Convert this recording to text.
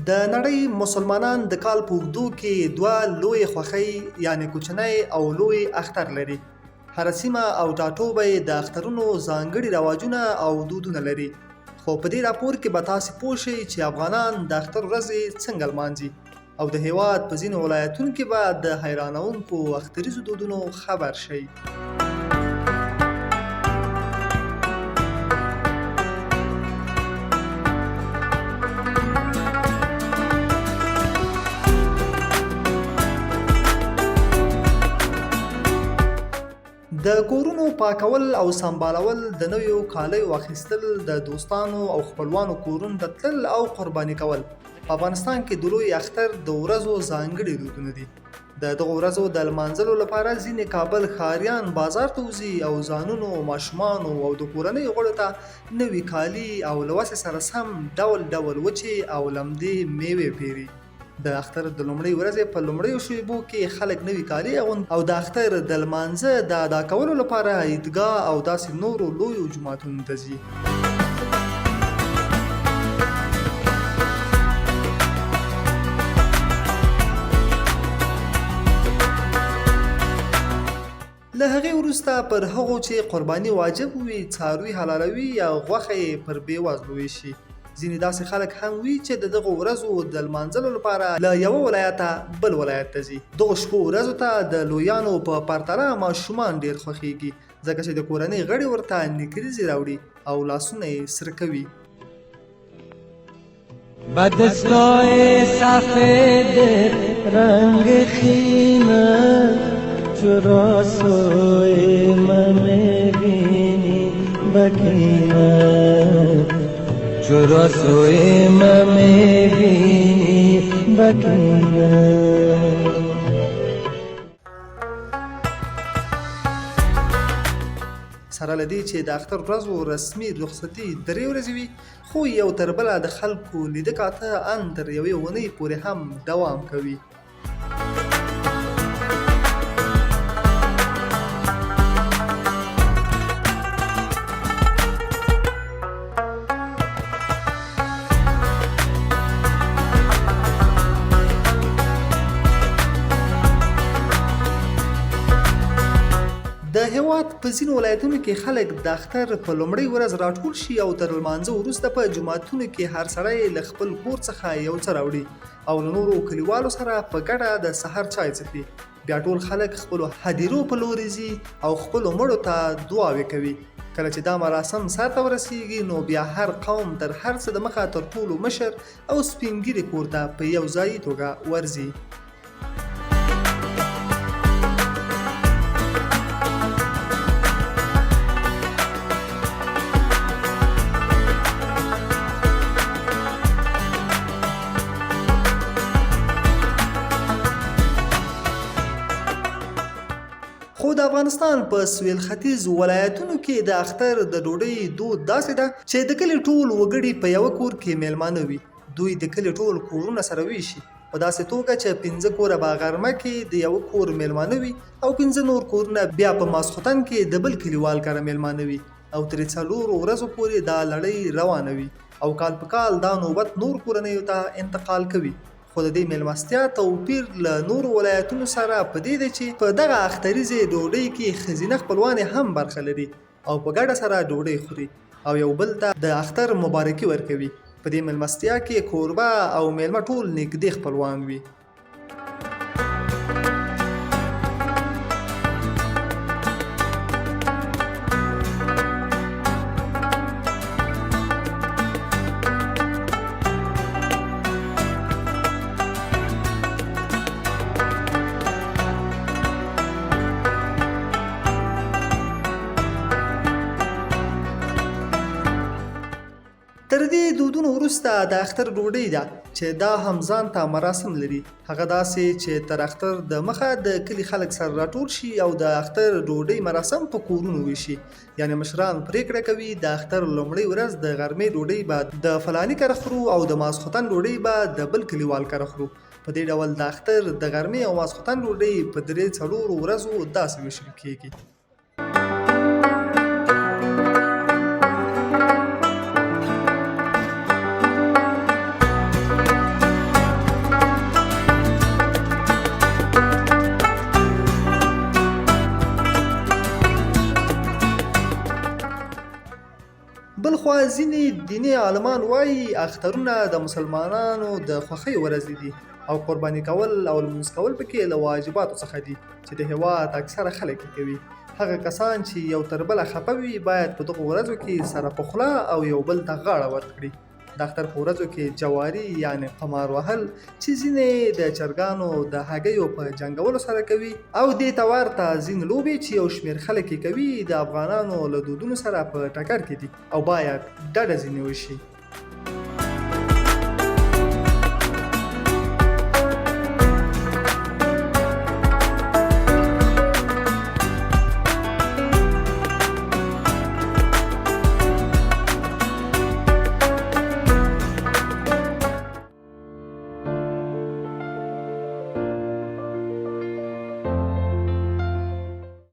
د نړۍ مسلمانان د کال په اوږدو کې دوه لویې خوښۍ یعنې کوچنی او لوی اختر لري. هره سیمه او ټاټوبی د اخترونو ځانګړي رواجونه او دودونه لري. خو په دې راپور کې به تاسې پوه شئ چې افغانان د اختر ورځې څنګه لمانځي او د هېواد په ځینو ولایتونو کې به د حیرانوونکو اختریزو دودونو خبر شئ. د کورونو پاکول او سمبالول، د نویو کالیو اخیستل، د دوستانو او خپلوانو کورونو ته تلل او قرباني کول په افغانستان کې د لوی اختر د ورځو ځانګړي دودونه دي. د دغو ورځو د لمانځلو لپاره ځینې کابل ښاریان بازار ته وځي او ځانونو، ماشومانو او د کورنۍ غړو ته نوي کالي او له وسې سره سم ډول ډول وچې او لمدې مېوې پېري. د اختر د لومړۍ ورځې په لومړیو شېبو کې خلک نوي کالي اغوندي او د اختر د لمانځه د ادا کولو لپاره عیدګاه او داسې نورو لویو جوماتونو ته ځي. له هغې وروسته پر هغو چې قرباني واجب وي څاروي حلالوي یا غوښه یې پر بېوزلو وېشي. ځینې داسې خلک هم وي چې د دغو ورځو د لمانځلو لپاره له یوه ولایته بل ولایت ته ځي. دغو شپو ورځو ته د لویانو په پرتله ماشومان ډېر خوښېږي، ځکه چې د کورنۍ غړي ورته نکریزې راوړي او لاسونه یې سره کوي. بدستای سفید رنگ خینه چرا سوی ممیبینی بکینه چرا سوی ممیبینی بکینه. سره له دې چې د اختر ورځو رسمي رخصتي درې ورځې وي، خو یو تر بله د خلکو لیده کاته ان تر یوې اونۍ پورې هم دوام کوي. د هېواد په ځینو ولایتونو کې خلک د اختر په لومړۍ ورځ راټول شي او تر لمانځه وروسته په جوماتونو کې هر سړی له خپل کور څخه یو څه راوړي او له نورو کلیوالو سره په ګډه د سهار چای څښي. بیا ټول خلک خپلو هدیرو په لوري ځي او خپلو مړو ته دعاوې کوي. کله چې دا مراسم سرته ورسیږي نو بیا هر قوم تر هر څه د مخه تر ټولو مشر او سپین ږیري کور ته په یو ځایي توګه ورځي. خو د افغانستان په سویل ختیځ ولایتونو کې د اختر د ډوډۍ دود داسې ده چې د کلي ټول وګړي په یوه کور کې میلمانه وي. دوی د کلي ټول کورونه سره ویشي په داسې توګه چې پنځه کوره به غرمه کې د یوه کور میلمانه وي او پنځه نور کورونه بیا په ماسخوتن کې د بل کلیوال کره میلمانه وي او تر څلورو ورځو پورې دا لړۍ روانه وي او کال په کال دا نوبت نور کورنیو ته انتقال کوي. خو د دې مېلمستیا توپیر له نورو ولایتونو سره په دې دی چې په دغه اختریزې ډوډۍ کې ښځینه خپلوانې هم برخه لري او په ګډه سره ډوډۍ خوري او یو بل ته د اختر مبارکي ورکوي. په دې مېلمستیا کې کوربه او مېلمه ټول نږدې خپلوان وي. تر دې دودونو وروسته د اختر ډوډۍ ده چې دا هم ځان ته مراسم لري. هغه داسې چې تر اختر د مخه د کلي خلک سره راټول شي او د اختر ډوډۍ مراسم په کورونو وشي. یعنې مشران پرېکړه کوي د اختر لومړۍ ورځ د غرمې ډوډۍ به د فلاني کره خورو او د ماسخوتن ډوډۍ به د بل کلیوال کره خورو. په دې ډول د اختر د غرمې او ماسخوتن ډوډۍ په درې څلورو ورځو داسې ویشل کېږي. ځینې دیني عالمان وايي، اخترونه د مسلمانانو د خوښۍ ورځې دي او قرباني کول او لمونځ کول پکې له واجباتو څخه دي چې د هېواد اکثره خلک یې کوي. هغه کسان چې یو تر بله خپه وي باید په دغو ورځو کې سره په خوله او یو بل ته غاړه ورکړي. د اختر په ورځو کې جواري یعنې قمار وهل چې ځینې یې د چرګانو د هګیو په جنګولو سره کوي او دې ته ورته ځینې لوبې چې یو شمېر خلک یې کوي د افغانانو له دودونو سره په ټکر کې دي او باید ډډه ځینې وشي.